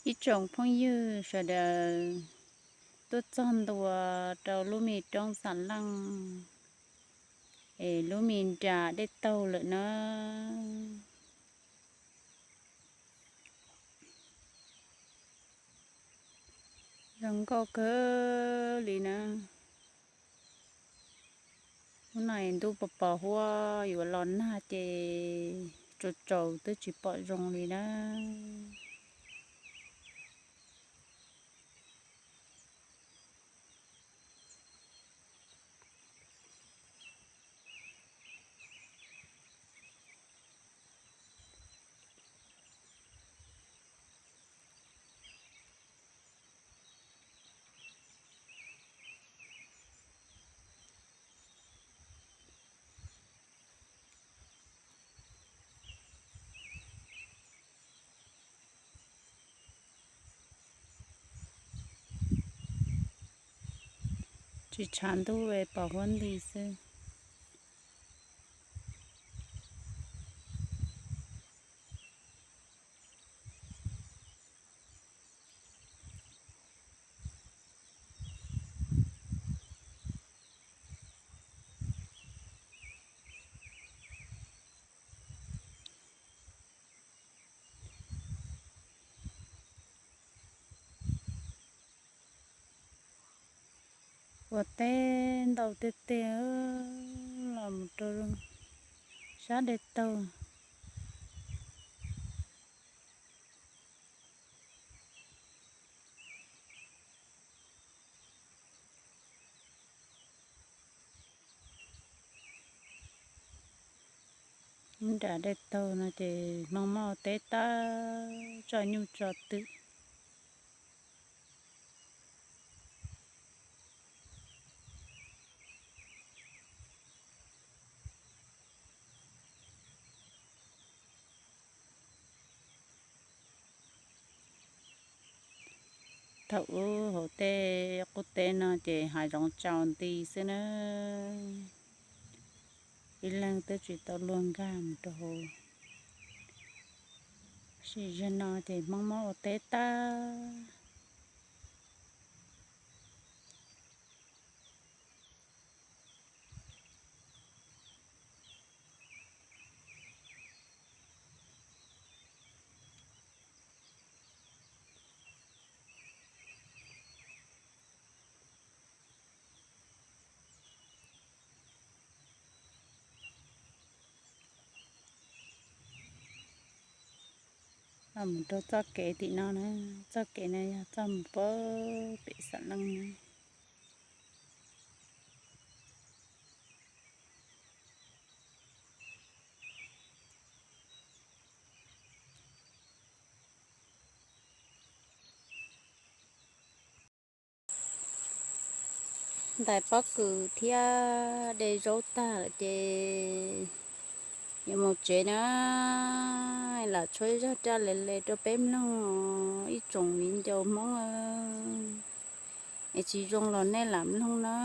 Ib tsoom phooj ywg sawv daws, tuaj txog ntua rau lub me roob Xam Leej es lub me nra dej taug lawm na. Zoo nkauj kawg li na. Hnub no ntuj pos pos huab yuav los nag ces tsaus tsaus twb tsis pom zoo li na. Tsis tshav ntuj es pom huab nti xwb. Ua teb ntau tiag tiag, los mus rau sab dej taug. Nram dej taug no ces Hmoob muab ua teb tag, tso nyuj tso twm. Thaum ub hauv tej qub teb no ces hav zoov tsaus nti xwb na, ib leeg twb tsis tau luag nkag mus rau hauv. Sim zaug no ces Hmoob muab ua teb tag. Los mus rau txoj kev tim no na, txoj kev no yog txoj mus pem Xam Leej na. Ntais pob kws thiab de zaub tag lawm ces yuav mus tsev na. Lam tshuab zaj raj le le rau peb mloog ib tsoom viv ncaus Hmoob, es tsis zoo los nej lam mloog na.